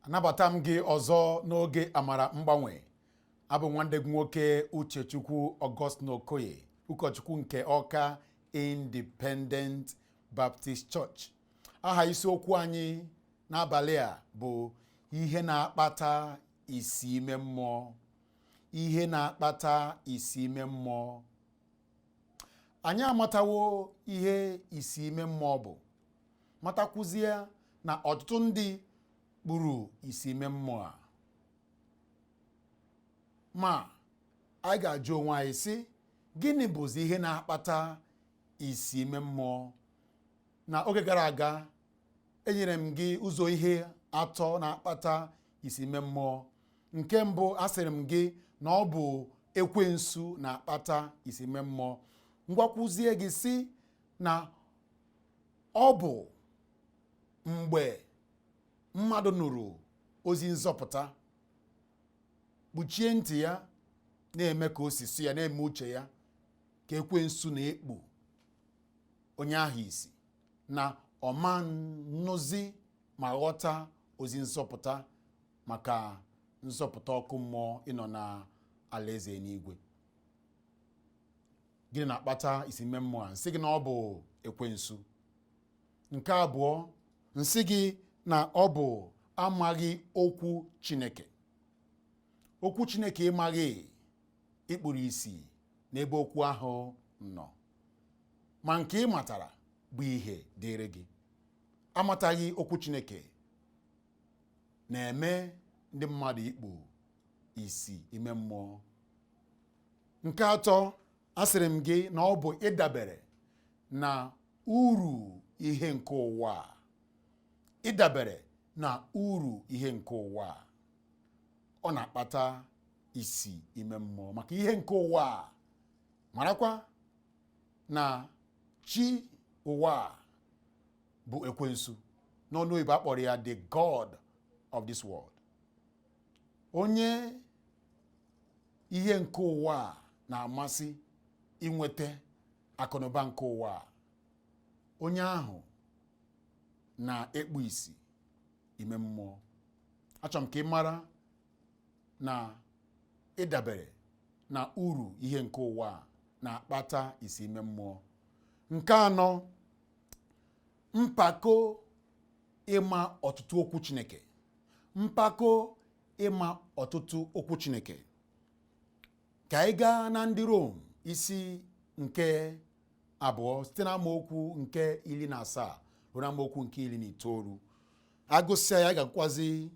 Anabata m gị ọzọ n'oge Amara Mgbanwe. Abụ nwanne gị nwoke Uchechukwu Augustine Okoye, ụkọchukwu nke Ọka Independent Baptist Church. Aha isiokwu anyị n'abalị a bụ ihe na-akpata isi ime mmụọ. Ihe na-akpata isi ime mmụọ. Anyị amatawo ihe isi ime mmụọ bụ, matakwuzie na ọtụtụ ndị kpuru isi ime mmụọ a. Ma anyị ga-ajụ onwe anyị sị, gịnị bụzi ihe na-akpata isi ime mmụọ? Na oge gara aga, enyere m gị ụzọ ihe atọ na-akpata isi ime mmụọ. Nke mbụ, asịrị m gị na ọ bụ ekwensu na-akpata isi ime mmụọ. M gwakwuzie gị sị na ọ bụ mgbe mmadụ nụrụ ozi nzọpụta, kpuchie ntị ya, na-eme ka o si sọ ya, na-eme uche ya, ka ekwensu na-ekpu onye ahụ isi na ọ ma nụzi ma ghọta ozi nzọpụta maka nzọpụta ọkụ mmụọ ịnọ na alaeze eluigwe. Gịnị na-akpata isi ime mmụọ a? M sị gị na ọ bụ ekwensu. Nke abụọ, m sị gị na ọ bụ amaghị okwu Chineke. Okwu Chineke ịmaghị, i kpuru isi n'ebe okwu ahụ nọ, ma nke ị matara bụ ihe dịịrị gị. Amataghị okwu Chineke na-eme ndị mmadụ ikpu isi ime mmụọ. Nke atọ, asịrị m gị na ọ bụ ịdabere na uru ihe nke ụwa a. Ịdabere na uru ihe nke ụwa a, ọ na-akpata isi ime mmụọ maka ihe nke ụwa a. Marakwa na chi ụwa a bụ ekwensu. N'ọnụ oyibo a kpọrọ ya the god of this world. Onye ihe nke ụwa a na-amasị, inweta akụnụba nke ụwa a, onye ahụ na-ekpu isi ime mmụọ. Achọrọ m ka ị mara na ịdabere na uru ihe nke ụwa a na-akpata isi ime mmụọ. Nke anọ, mpako ịma ọtụtụ okwu Chineke. Mpako ịma ọtụtụ okwu Chineke. Ka anyị gaa na ndị Rom isi nke 2 site na amaokwu nke 17 ruo na amaokwu nke 19. Agụsịa ya, ga-agụkwazi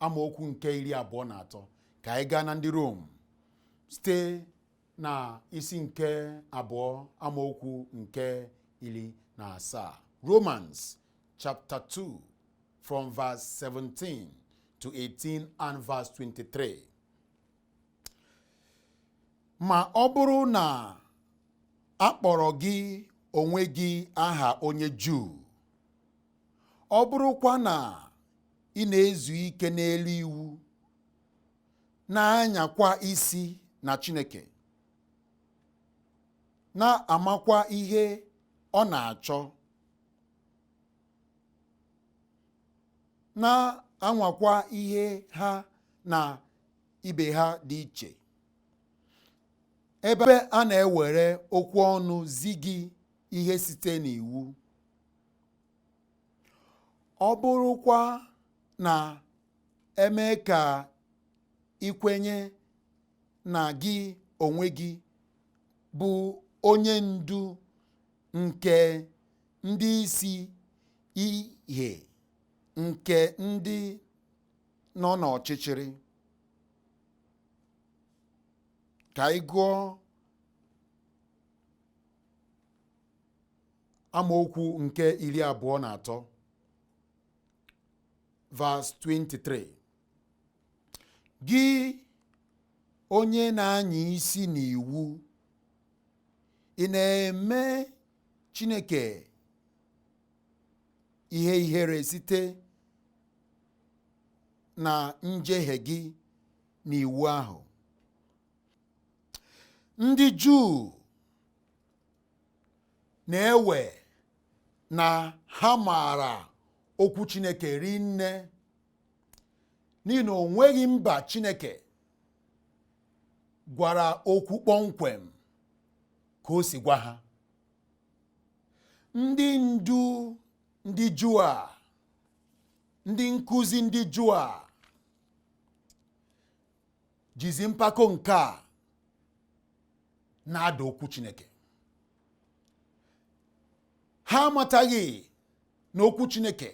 amaokwu nke 23. Ka anyị gaa na ndị Rom site na isi nke 2 amaokwu nke 17. Romans chapter 2 from verse 17 to 18 and verse 23. Ma ọ bụrụ na a kpọrọ gị onwe gị aha onye Juu, ọ bụrụkwa na ị na-ezu ike n'elu iwu, na-anyakwa isi na Chineke, na-amakwa ihe ọ na-achọ, na-anwakwa ihe ha na ibe ha dị iche, ebe a na-ewere okwu ọnụ zi gị ihe site n'iwu, ọ bụrụkwa na eme ka ị kwenye na gị onwe gị bụ onye ndu nke ndị isi ihe nke ndị nọ n'ọchịchịrị. Ka anyị gụọ amaokwu nke 23, verse 23. Gị onye na-anya isi n'iwu, ị na-eme Chineke ihe ihere site na njehie gị n'iwu ahụ? Ndị Juu na-ewe na ha maara okwu Chineke rinne. N'ihi na o nweghị mba Chineke gwara okwu kpọmkwem ka o si gwa ha. Ndị ndu ndị Juu a, ndị nkụzi ndị Juu a jizi mpako nke a na-ada okwu Chineke. Ha amataghị na okwu Chineke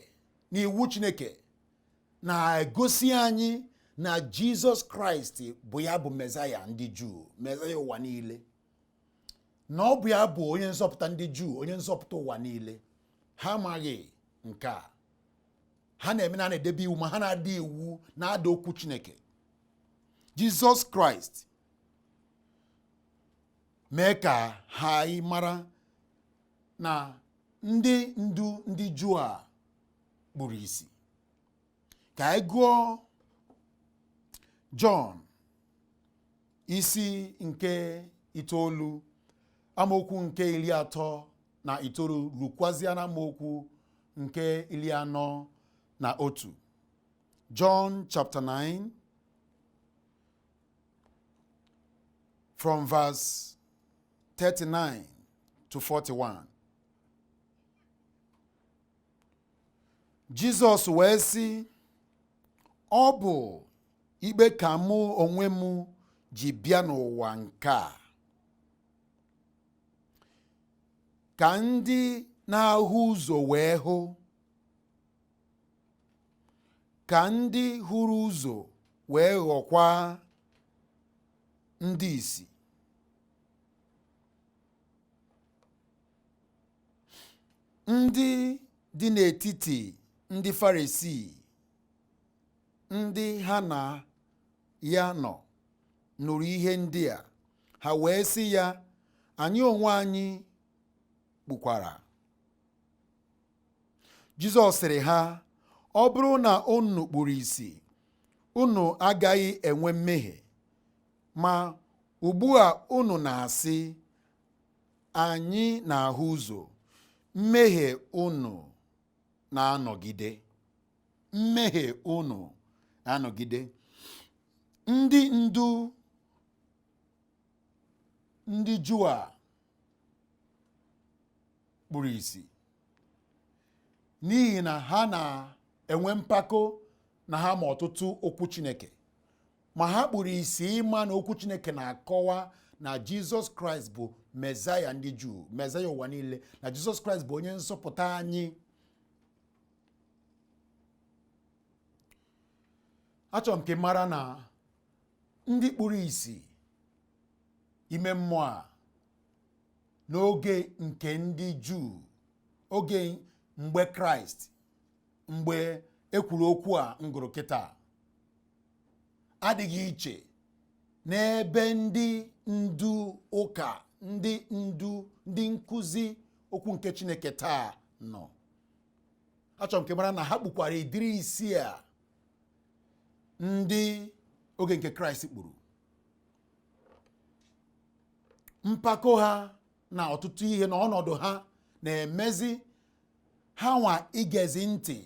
na iwu Chineke na-egosi anyị na Jizọs Kraịst bụ ya bụ Mezaya ndị Juu, Mezaya ụwa niile, na ọ bụ ya bụ onye nzọpụta ndị Juu, onye nzọpụta ụwa niile. Ha amaghị nke a. Ha na-eme na na-edebe iwu, ma ha na-ada iwu, na-ada okwu Chineke. Jizọs Kraịst mee ka ha mara na ndị ndu ndị Juu a kpuru isi. Ka anyị gụọ Jọn isi nke 9, amaokwu nke 39 rukwazịa na amaokwu nke 41. John chapter 9 from verse 39 to 41. Jizọs wee sị, ọ bụ ikpe ka mụ onwe m ji bịa n'ụwa nke a, ka ndị na-ahụ ụzọ wee hụ, ka ndị hụrụ ụzọ wee ghọkwa ndị isi. Ndị dị n'etiti ndị Farisii, ndị ha na ya nọ, nụrụ ihe ndị a, ha wee sị ya, anyị onwe anyị kpukwara. Jizọs sịrị ha, ọ bụrụ na unu kpuru isi, unu agaghị enwe mmehie, ma ugbu a unu na-asị, anyị na-ahụ ụzọ, mmehie unu na-anọgide. Mmehie unu na-anọgide. Ndị ndu ndị Juu a kpuru isi n'ihi na ha na-enwe mpako na ha ma ọtụtụ okwu Chineke, ma ha kpuru isi ịma na okwu Chineke na-akọwa na Jizọs Kraịst bụ Mezaya ndị Juu, Mezaya ụwa niile, na Jizọs Kraịst bụ onye nzọpụta anyị. Achọrọ m ka ị mara na ndị kpuru isi ime mmụọ a n'oge nke ndị Juu, oge mgbe Kraịst, mgbe e kwuru okwu a m gụrụ kịta, adịghị iche n'ebe ndị ndu ụka, ndị ndu, ndị nkụzi okwu nke Chineke taa nọ. Achọrọ m ka ị mara na ha kpukwara ịdịrị isi a ndị oge nke Kraịst kpuru. Mpako ha na ọtụtụ ihe na ọnọdụ ha na-emezi ha nwa igezi ntị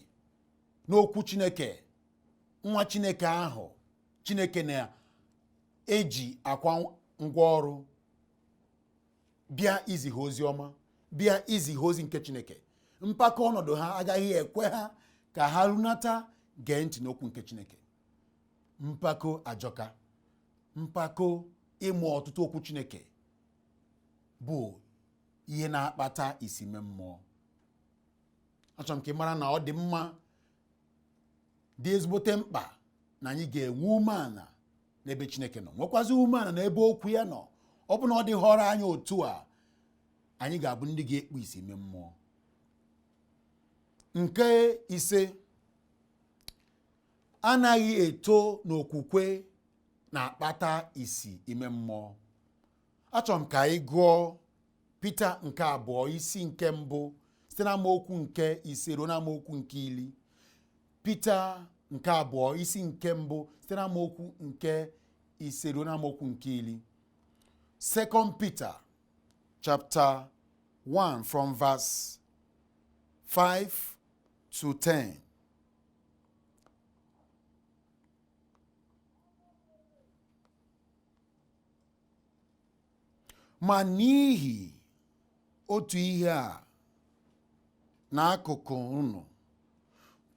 n'okwu Chineke, nwa Chineke ahụ Chineke na-eji akwa ngwa ọrụ bịa izi ha ozi ọma, bịa izi ha ozi nke Chineke. Mpako ọnọdụ ha agaghị ekwe ha ka ha runata gee ntị n'okwu nke Chineke. Mpako ajọka. Mpako ịmụ ọtụtụ okwu Chineke bụ ihe na-akpata isi ime mmụọ. Achọrọ m ka ị mara na ọ dị mma, dị ezigbote mkpa na anyị ga-enwe umeala n'ebe Chineke nọ, nwekwazi umeala n'ebe okwu ya nọ. Ọ bụ na ọ dịghọrọ anyị otu a, anyị ga-abụ ndị ga-ekpu isi ime mmụọ. Nke ise, anaghị eto n'okwukwe na-akpata isi ime mmụọ. Achọrọ m ka anyị gụọ Pita nke 2 isi nke 1 site n'amaokwu nke 5 ruo n'amaokwu nke 10. Pita nke 2 isi nke 1 site n'amaokwu nke 5 ruo n'amaokwu nke 10. 2 Peter chapter 1 from verse 5 to 10. Ma n'ihi otu ihe a n'akụkụ unu,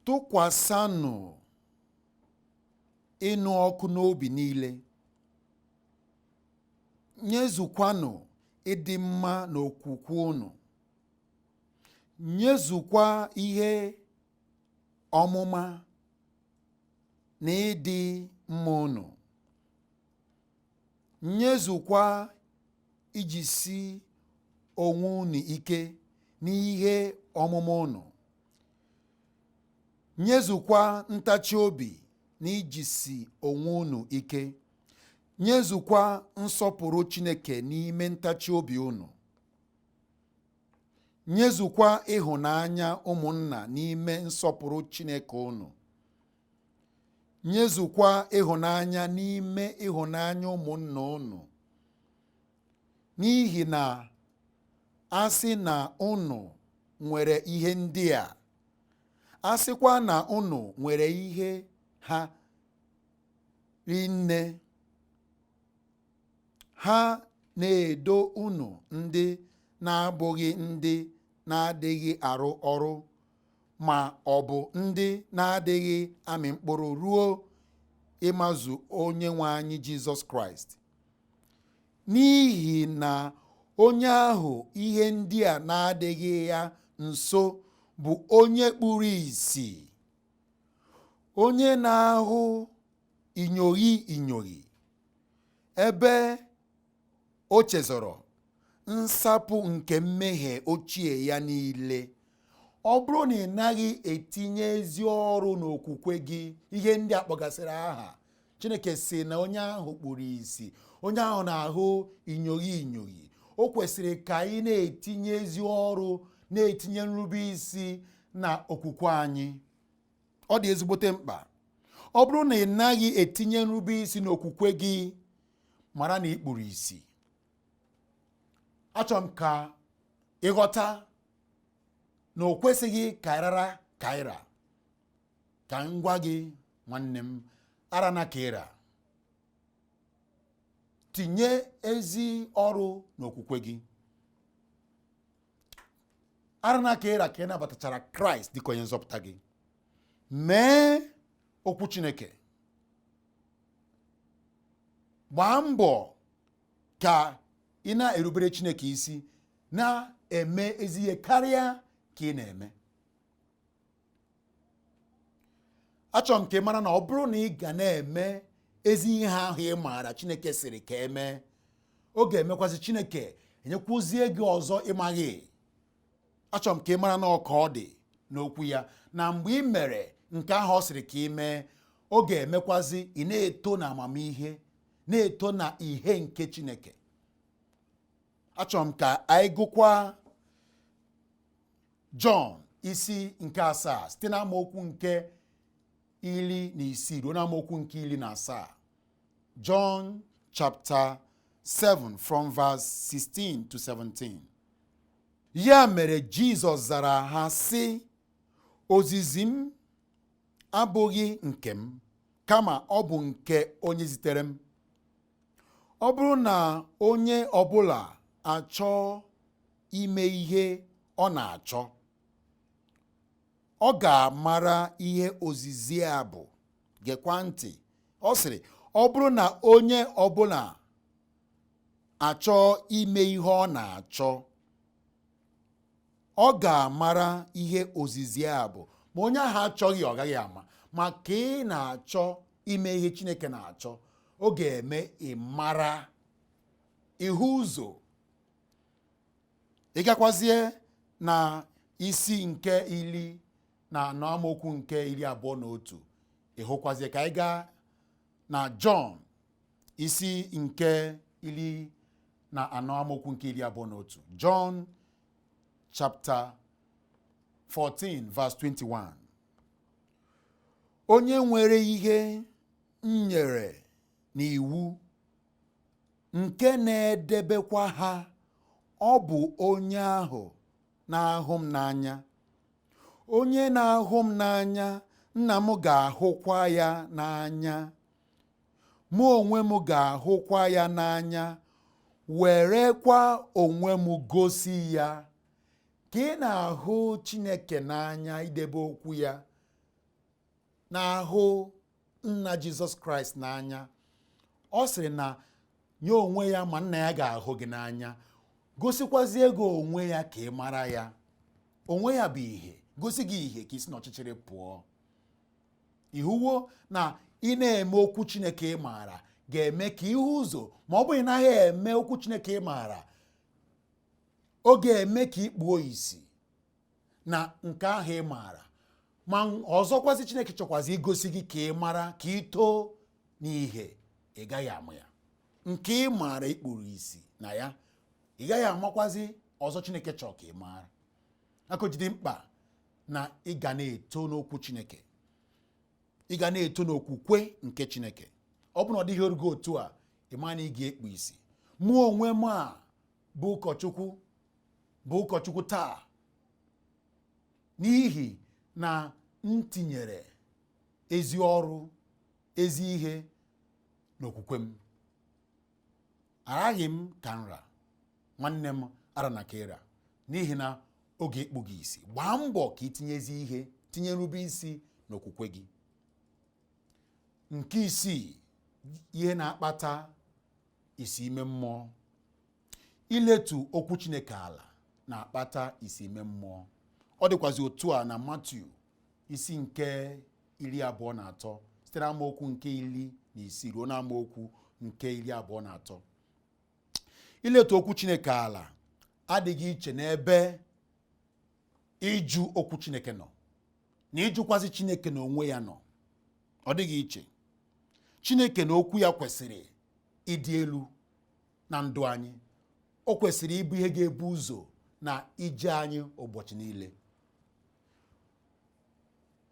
tụkwasịnụ ịnụ ọkụ n'obi niile, nyezukwanụ ịdị mma n'okwukwe unu, nyezukwa ihe ọmụma na ịdị mma unu, nyezukwa ijisi onwe unu ike n'ihe ọmụma unu, nyezukwa ntachi obi na ijisi onwe unu ike, nyezukwa nsọpụrụ Chineke n'ime ntachi obi unu, nyezukwa ịhụnanya ụmụnna n'ime nsọpụrụ Chineke unu, nyezukwa ịhụnanya n'ime ịhụnanya ụmụnna unu, n'ihi na a sị na unu nwere ihe ndị a, a sịkwa na unu nwere ihe ha rinne, ha na-edo unu ndị na-abụghị ndị na-adịghị arụ ọrụ ma ọ bụ ndị na-adịghị amị mkpụrụ ruo ịmazu Onye nwe anyị Jizọs Kraịst. N'ihi na onye ahụ ihe ndị a na-adịghị ya nso bụ onye kpuru ìsì, onye na-ahụ inyoghi inyoghi, ebe o chezọrọ nsapụ nke mmehie ochie ya niile. Ọ bụrụ na ị naghị etinye ezi ọrụ n'okwukwe gị, ihe ndị a kpọgasịrị aha, Chineke sị na onye ahụ kpuru ìsì, onye ahụ na-ahụ inyoghi inyoghi. O kwesịrị ka anyị na-etinye ezi ọrụ, na-etinye nrube isi na okwukwe anyị. Ọ dị ezigbote mkpa. Ọ bụrụ na ị naghị etinye nrube isi n'okwukwe gị, mara na ị kpuru ìsì. Achọrọ m ka ịghọta na o kwesịghị ka ịrara ka ịra. Ka m gwa gị nwanne m, arana ka ịra. Tinye ezi ọrụ n'okwukwe gị. Arana ka ịra ka ị nabatachara Kraịst dịka onye nzọpụta gị. Mee okwu Chineke. Gbaa mbọ ka ị na-erubere Chineke isi, na-eme ezi ihe karịa ka ị na-eme. Achọrọ m ka ị mara na ọ bụrụ na ị ga na-eme ezi ihe ahụ ị maara Chineke sịrị ka emee, ọ ga-emekwazị Chineke enyekwuzie gị ọzọ ịmaghị. Achọrọ m ka ị mara na ọ ka ọ dị n'okwu ya, na mgbe ị mere nke ahụ ọ sịrị ka ị mee, ọ ga-emekwazị ị na-eto na amamihe, na-eto na ihe nke Chineke. Achọrọ m ka anyị gụkwa Jọn isi nke 7 site n'amaokwu nke 16 ruo n'amaokwu nke 17. John chapter 7 from verse 16 to 17. Ya mere Jizọs zara ha sị, ozizi m abụghị nke m, kama ọ bụ nke onye zitere m. Ọ bụrụ na onye ọbụla achọọ ime ihe ọ na-achọ, ọ ga-amara ihe ozizi a bụ. Gekwa ntị. Ọ sịrị, ọ bụrụ na onye ọbụla achọọ ime ihe ọ na-achọ, ọ ga-amara ihe ozizi a bụ. Ma onye ahụ achọghị, ọ gaghị ama. Ma ka ị na-achọ ime ihe Chineke na-achọ, ọ ga-eme ị mara ihu ụzọ. Ị gakwazie na isi nke 14 amaokwu nke 21, ị hụkwazie. Ka anyị gaa na Jọn isi nke 14 amaokwu nke 21. John chapter 14 verse 21. Onye nwere ihe m nyere n'iwu nke na-edebekwa ha, ọ bụ onye ahụ na-ahụ m n'anya. Onye na-ahụ m n'anya, nna m ga-ahụkwa ya n'anya. Mụ onwe m ga-ahụkwa ya n'anya, Werekwa onwe m gosi ya. Ka ị na-ahụ Chineke n'anya, idebe okwu ya, na-ahụ nna Jizọs Kraịst n'anya, ọ sịrị na nye onwe ya ma nna ya ga-ahụ gị n'anya, gosikwazie gị onwe ya ka ị mara ya. Onwe ya bụ ihe, gosi gị ihe ka i si n'ọchịchịrị pụọ. Ị hụwo na ị na-eme okwu Chineke ị maara ga-eme ka ị hụ ụzọ, ma ọ bụghị naghị eme okwu Chineke ị maara, ọ ga-eme ka ị kpuo isi na nke ahụ ị maara. Ma ọzọkwazi, Chineke chọkwazi igosi gị ka ị mara, ka ị too n'ihe ị gaghị ama ya. Nke ị maara i kpuru isi na ya, ị gaghị amakwazi ọzọ Chineke chọrọ ka ị mara. Aka o ji dị mkpa na ị ga na-eto n'okwu Chineke, ị ga na-eto n'okwukwe nke Chineke. Ọ bụrụ na ọ dịghị orugo otu a, ị ma na ị ga-ekpu isi. Mụ onwe m a bụ ụkọchukwu, bụ ụkọchukwu taa n'ihi na m tinyere ezi ọrụ, ezi ihe n'okwukwe m. Araghị m ka nra, nwanne m, ara na ka ịra, n'ihi na ọ ga-ekpu gị isi. Gbaa mbọ ka i tinye ezi ihe, tinye nrube isi n'okwukwe gị. Nke isii, ihe na-akpata isi ime mmụọ: iletu okwu Chineke ala na-akpata isi ime mmụọ. Ọ dịkwazi otu a na Matiu isi nke 23, site na amaokwu nke 16 ruo na amaokwu nke 23. Iletu okwu Chineke ala adịghị iche n'ebe ịjụ okwu Chineke nọ na ịjụkwazi Chineke na onwe ya nọ. Ọ dịghị iche. Chineke na okwu ya kwesịrị ịdị elu na ndụ anyị. O kwesịrị ịbụ ihe ga-ebu ụzọ na ije anyị ụbọchị niile.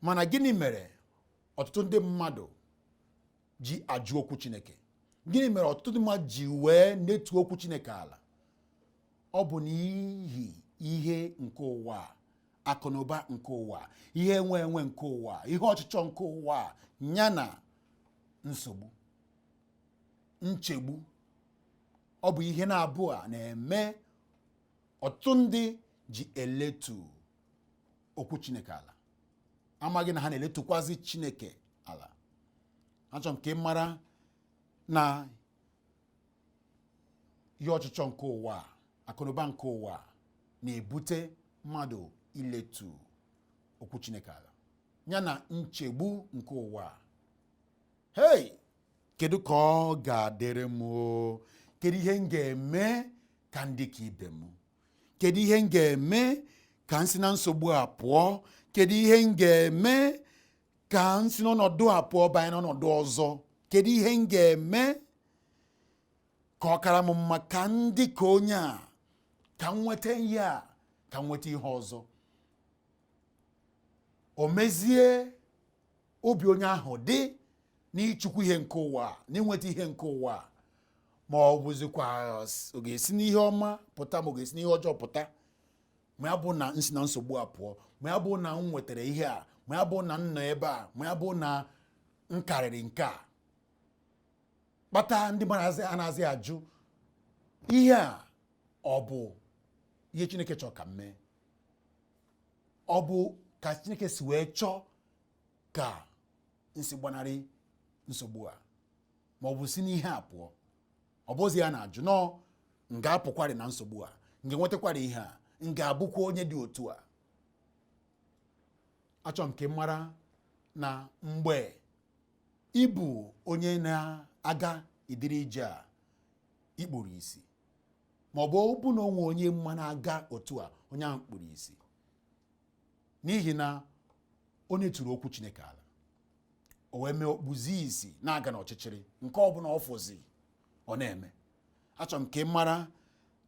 Mana gịnị mere ọtụtụ ndị mmadụ ji ajụ okwu Chineke? Gịnị mere ọtụtụ ndị mmadụ ji wee netuo okwu Chineke ala? Ọ bụ n'ihi ihe nke ụwa, akụnụba nke ụwa, ihe enwe enwe nke ụwa, ihe ọchịchọ nke ụwa, ya na nsogbu, nchegbu. Ọ bụ ihe na-abụọ a na-eme ọtụtụ ndị ji eletu okwu Chineke ala, amaghị na ha na-eletukwazi Chineke ala. Achọrọ m ka ị mara na ihe ọchịchọ nke ụwa, akụnụba nke ụwa na-ebute mmadụ iletu okwu Chineke ala, ya na nchegbu nke ụwa. Hei, kedu ka ọ ga-adịrị m? Kedu ihe m ga-eme ka ndị ka ibe m? Kedu ihe m ga-eme ka m si na nsogbu a pụọ? Kedu ihe m ga-eme ka m si n'ọnọdụ a pụọ banye n'ọnọdụ ọzọ? Kedu ihe m ga-eme ka ọ kara m mma ka ndị ka onye a, ka m nweta ihe a, ka m nweta ihe ọzọ? O mezie obi onye ahụ dị n'ịchụkwu ihe nke ụwa, n'inweta ihe nke ụwa, ma ọ bụzikwa ọ ga-esi n'ihe ọma pụta, ma ọ ga-esi n'ihe ọjọọ pụta, ma ya bụ na m si na nsogbu a pụọ, ma ya bụ na m nwetara ihe a, ma ya bụ na m nọ ebe a, ma ya bụ na m karịrị nke a. Kpata ndị mmadụ anaghịzi ajụ ihe a, ọ bụ ihe Chineke chọrọ ka m mee? Ọ bụ ka Chineke si wee chọọ ka m si gbanarị nsogbu a, ma ọ bụ si n'ihe a pụọ? Ọ bụzi ya na-ajụ nọọ, m ga-apụkwarị na nsogbu a, m ga-enwetakwara ihe a, m ga-abụkwa onye dị otu a. Achọrọ m ka ị mara na mgbe ị bụ onye na-aga ịdịrị ije a, i kpuru isi, ma ọ bụ ọ bụ na onwe onye mma na-aga otu a, onye ahụ kpuru isi, n'ihi na onye tụrụ okwu Chineke ala, o wee mee okpuzie isi na-aga n'ọchịchịrị, nke ọbụla ọ fụzi ọ na-eme. Achọrọ m ka ị mara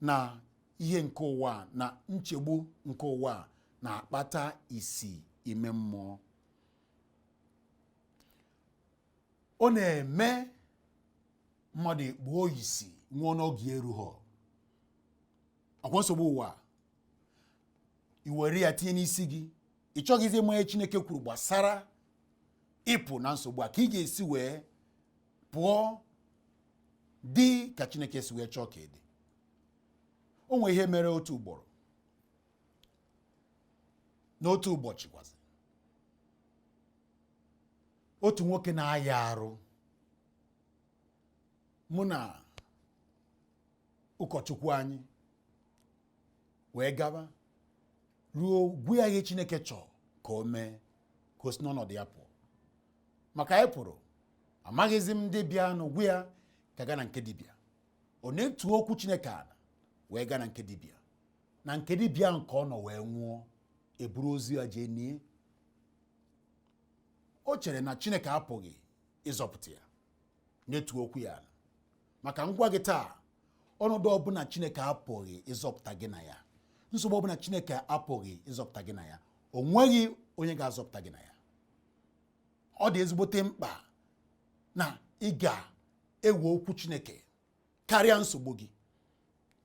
na ihe nke ụwa na nchegbu nke ụwa na-akpata isi ime mmụọ. Ọ na-eme mmadụ ekpuo isi nwụọ n'oge erughọ. Ọkwa nsogbu ụwa i were ya tinye n'isi gị, ị chọghịzi ịma ihe Chineke kwuru gbasara ịpụ na nsogbu a, ka ị ga-esi wee pụọ dị ka Chineke si wee chọọ ka ị dị. O nwee ihe mere otu ugboro n'otu ụbọchị kwazi, otu nwoke na-aya arụ, mụ na ụkọchukwu anyị wee gaba ruo gwa ya ihe Chineke chọọ ka o mee ka o si n'ọnọdụ ya pụọ. Maka anyị pụrụ, amaghịzi m ndị bịanụ gwa ya ka gaa na nke dibịa. Ọ na-etu okwu Chineke ala wee gaa na nke dibịa, na nke dibịa nke ọ nọ wee nwụọ, eburu ozu ya jee nie. O chere na Chineke apụghị ịzọpụta ya, na-etu okwu ya ala. Maka ngwa gị taa, ọnọdụ ọbụla Chineke apụghị ịzọpụta gị na ya, nsogbu ọbụla Chineke apụghị ịzọpụta gị na ya, o nweghị onye ga-azọpụta gị na ya. Ọ dị ezigbote mkpa na ị ga-ewe okwu Chineke karịa nsogbu gị.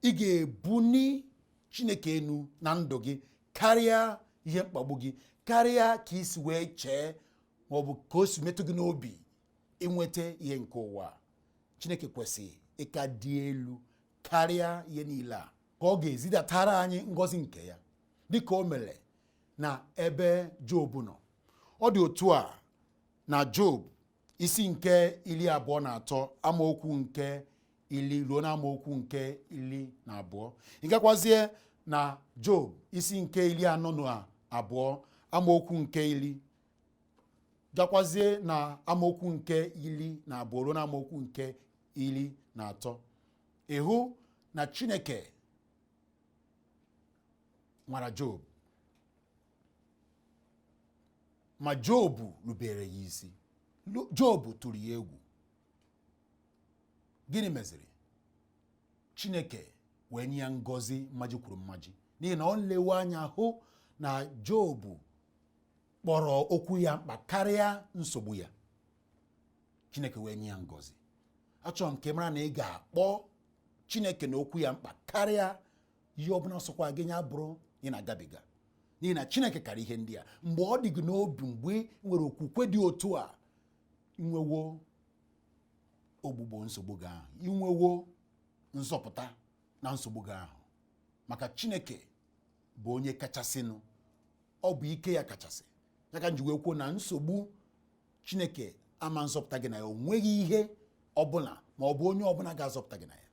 Ị ga-ebuni Chineke enu na ndụ gị karịa ihe mkpagbu gị, karịa ka i si wee chee maọbụ ka o si metụ gị n'obi inweta ihe nke ụwa. Chineke kwesịrị ịka dị elu karịa ihe niile a, ka ọ ga-ezidatara anyị ngọzi nke ya dịka o mere na ebe Job nọ. Ọ dị otu a na Job isi nke 23 amaokwu nke 10 ruo na amaokwu nke 12. Ị gakwazie na Job isi nke 42 amaokwu nke 10, gakwazie na amaokwu nke 12 ruo na amaokwu nke 13. Ị hụ na Chineke nwara Job, ma Job rubere ya isi. Job tụrụ ya egwu. Gịnị meziri? Chineke wee nye ya ngọzi mmaji kwuru mmaji, n'ihi na ọ lewe anya hụ na Job kpọrọ okwu ya mkpa karịa nsogbu ya. Chineke wee nye ya ngọzi. Achọrọ m ka ị mara na ị ga-akpọ Chineke na okwu ya mkpa karịa ihe ọbụla sọkwa gị ya bụrụ ị na-agabiga, n'ihi na Chineke kara ihe ndị a. Mgbe ọ dị gị n'obi, mgbe ị nwere okwukwe dị otu a, inwewo ogbugbo nsogbu gị ahụ, inwewo nzọpụta na nsogbu gị ahụ, maka Chineke bụ onye kachasịnụ, ọ bụ ike ya kachasị. Ya ka m ji wee kwuo na nsogbu Chineke ama nzọpụta gị na ya, o nweghị ihe ọbụla ma ọ bụ onye ọbụla ga-azọpụta gị na ya.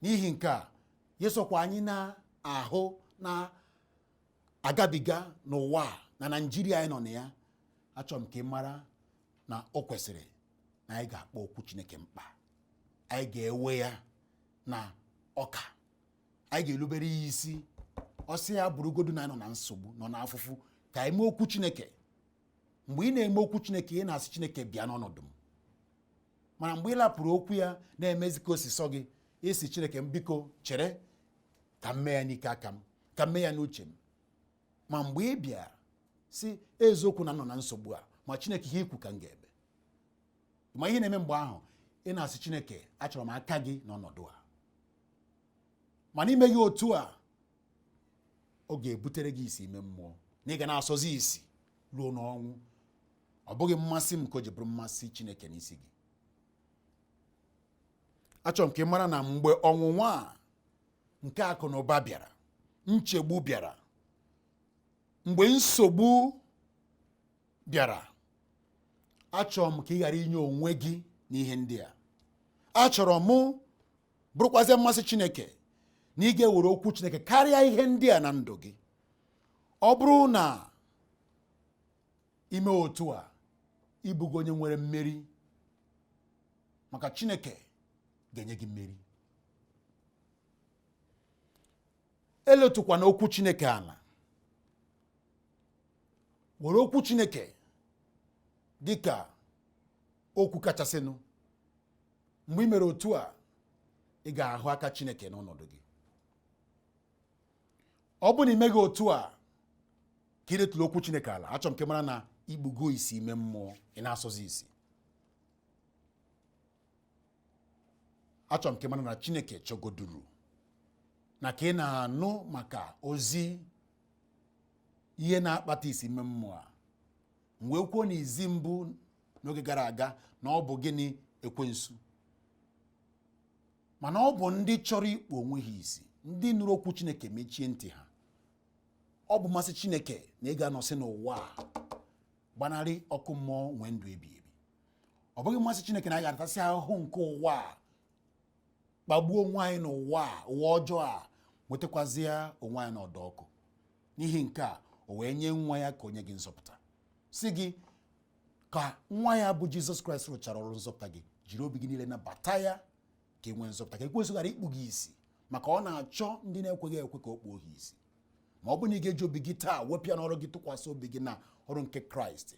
N'ihi nke a, ya sokwa anyị na-ahụ na-agabiga n'ụwa a, na Naịjirịa anyị nọ na ya. Achọrọ m ka ị mara na o kwesịrị na anyị ga-akpọ okwu Chineke mkpa, anyị ga-ewe ya na ọka, anyị ga-erubere ya isi. Ọ sị ya bụrụgodu na anyị nọ na nsogbu, nọ n'afụfụ, ka anyị mee okwu Chineke. Mgbe ị na-eme okwu Chineke, ị na-asị Chineke bịa n'ọnọdụ m. Mana mgbe ị lapụrụ okwu ya na-emezi ka o si sọ gị, ị sị Chineke m biko chere ka m mee ya n'ike aka m, ka m mee ya n'uche m. Ma mgbe ị bịa si eziokwu na nọ na nsogbu a, ma Chineke ihe ikwu ka m ga-eme. Ma ihe na-eme mgbe ahụ, ị na-asị Chineke achọrọ m aka gị n'ọnọdụ a. Mana ime gị otu a, ọ ga-ebutere gị isi ime mmụọ na ị ga na-asọzi isi ruo n'ọnwụ. Ọ bụghị mmasị m ka o ji bụrụ mmasị Chineke n'isi gị. Achọrọ m ka ị mara na mgbe ọnwụnwa a nke akụ na ụba bịara, nchegbu bịara, mgbe nsogbu bịara, achọrọ m ka ị ghara inye onwe gị n'ihe ndị a. Achọrọ m bụrụkwazie mmasị Chineke na ị ga-ewere okwu Chineke karịa ihe ndị a na ndụ gị. Ọ bụrụ na ime otu a, ịbụgo onye nwere mmeri, maka Chineke ga-enye gị mmeri. Eletụkwana okwu Chineke ala. Were okwu Chineke dịka okwu kachasịnụ. Mgbe ị mere otu a, ị ga-ahụ aka Chineke n'ọnọdụ gị. Ọ bụrụ na ị meghị otu a, ka ị retụrụ okwu Chineke ala, achọrọ m ka ị mara na ikpugo isi ime mmụọ, ị na-asọzi isi. Achọrọ m ka ị mara na Chineke chọgoduru na ka ị na-anụ maka ozi ihe na-akpata isi ime mmụọ a. M wee kwuo na izi mbụ n'oge gara aga na ọ bụ gịnị? Ekwensu. Mana ọ bụ ndị chọrọ ikpu onwe ha isi. Ndị nụrụ okwu Chineke mechie ntị ha. Ọ bụ mmasị Chineke na ị ga-anọsị n'ụwa a gbanarị ọkụ mmụọ, nwee ndụ ebi ebi. Ọ bụghị mmasị Chineke na anyị ga-atasị ahụhụ nke ụwa a, kpagbuo onwe anyị n'ụwa a, ụwa ọjọọ a, nwetakwazịa onwe anyị n'ọdọ ọkụ. N'ihi nke a, o wee nye nwa ya ka o nye gị nzọpụta, si gị ka nwa ya bụ Jizọs Kraịst rụchara ọrụ nzọpụta gị, jiri obi gị niile nabata ya ka e nwee nzọpụta, ka ekwensu ghara ikpu gị isi, maka ọ na-achọ ndị na-ekweghị ekwe ka o kpuo ha isi. Ma ọ bụrụ na ị ga-eji obi gị taa wepụ ya n'ọrụ gị, tụkwasị obi gị na ọrụ nke Kraịst,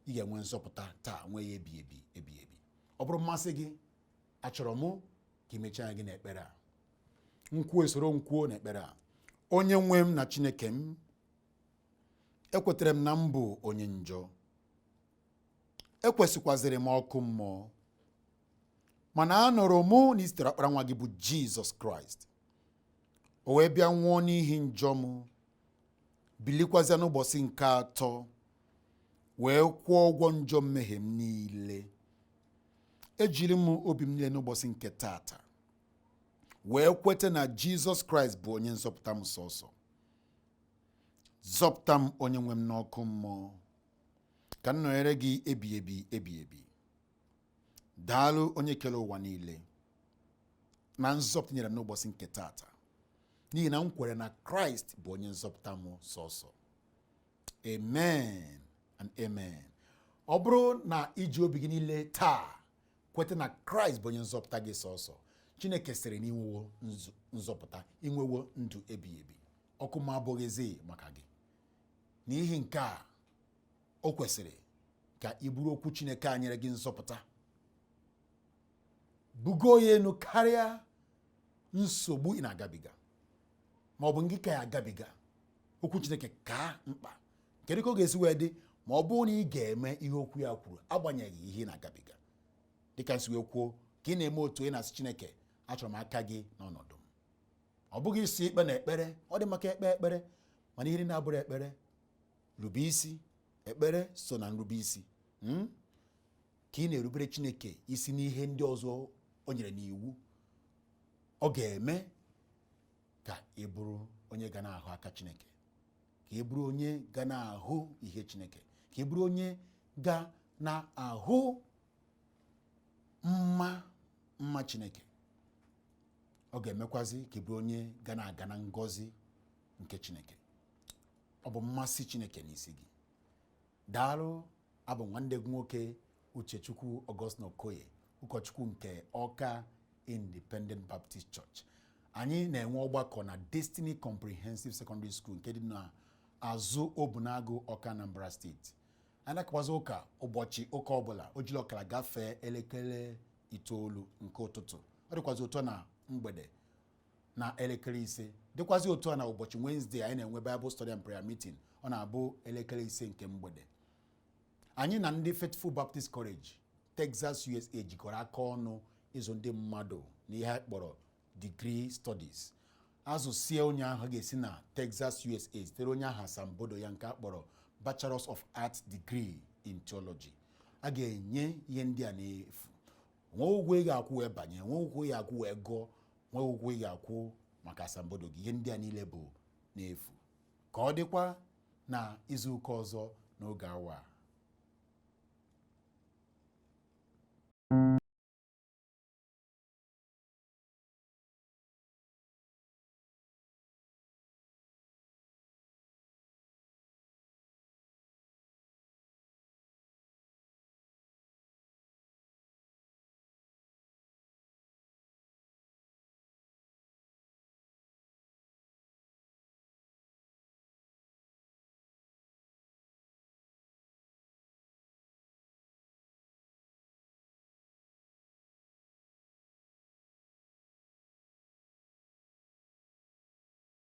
ị ga-enwe nzọpụta taa, nwee ya ebi ebi ebi ebi. Ọ bụrụ mmasị gị, achọrọ mụ ka ị mechaa gị n'ekpere a nkwuo, esoro nkwuo n'ekpere a: Onye nwe m na Chineke m, ekwetara m na m bụ onye njọ, ekwesịkwazịrị m ọkụ mmụọ, mana anụrụ mụ na i zitere ọkpara nwa gị bụ Jizọs Kraịst, o wee bịa nwụọ n'ihi njọ m, bilikwazịa n'ụbọchị nke atọ wee kwụọ ụgwọ njọ mmehie m niile. Ejiri m obi m niile n'ụbọchị nke tata wee kweta na Jizọs Kraịst bụ onye nzọpụta m sọsọ. Zọpụta m, onye nwe m, n'ọkụ mmụọ, ka m nọnyere gị ebi ebi ebi ebi. Daalụ, onye kere ụwa niile, na nzọpụta nyere m n'ụbọchị nke tata, n'ihi na m kwere na Kraịst bụ onye nzọpụta m sọsọ. Amen and amen. Ọ bụrụ na iji obi gị niile taa kweta na Kraịst bụ onye nzọpụta gị sọsọ, Chineke sịrị na inwewo nzọpụta, inwewo ndụ ebighị ebi. Ọkụ ma abụghịzi maka gị. N'ihi nke a, o kwesịrị ka ị bụrụ okwu Chineke a nyere gị nzọpụta, bugo ya elu karịa nsogbu ị na-agabiga ma ọ bụ ngị ka ya agabiga. Okwu Chineke ka mkpa. Kedu ka ọ ga-esi wee dị ma ọ bụrụ na ị ga-eme ihe okwu ya kwuru, agbanyeghị ihe ị na-agabiga? Dịka nsi wee kwuo, ka ị na-eme otu ị na-asị Chineke, achọrọ m aka gị n'ọnọdụ m. Ọ bụghị isi ikpe na ekpere, ọ dị maka ekpe ekpere, mana ihe na-abụrụ ekpere rube isi. Ekpere so na nrube isi, Ka ị na-erubere Chineke isi n'ihe ndị ọzọ o nyere n'iwu, ọ ga-eme ka ị bụrụ onye ga na-ahụ aka Chineke, ka ị bụrụ onye ga na-ahụ ihe Chineke, ka ị bụrụ onye ga na-ahụ mma mma Chineke. Ọ ga-emekwazi ka ị bụrụ onye ga na-aga na ngọzi nke Chineke. Ọ bụ mmasị Chineke n'isi gị. Daalụ. Abụ nwanne gị nwoke, Uchechukwu Augustine Okoye, ụkọchukwu nke Ọka Independent Baptist Church. Anyị na-enwe ọgbakọ na Destiny Comprehensive Secondary School nke dị na azụ Obunagụ, Ọka, Anambra Steeti. Anyị na-akakwazi ụka ụbọchị ụka ọbụla o jiri ọkara gafee elekere 9 nke ụtụtụ. Ọ dịkwazi ụtọ na mgbede na elekere 5. Dịkwazi otu a na ụbọchị Wednesday, anyị na-enwe Bible Study and Prayer Meeting. Ọ na-abụ elekere 5 nke mgbede. Anyị na ndị Faithful Baptist College, Texas, USA jikọrọ aka ọnụ ịzụ ndị mmadụ n'ihe a kpọrọ degree studies. Azụsie onye ahụ ga-esi na Texas, USA zitere onye ahụ asambodo ya nke a kpọrọ Bachelors of Arts degree in Theology. A ga-enye ihe ndị a n'efu. Nwee ụgwọ ị ga-akwụ wee banye, nwee ụgwọ ị ga-akwụ wee gụọ, nwee ụgwọ ị ga-akwụ maka asambodo gị. Ihe ndị a niile bụ n'efu. Ka ọ dịkwa na izu ụka ọzọ n'oge awa a.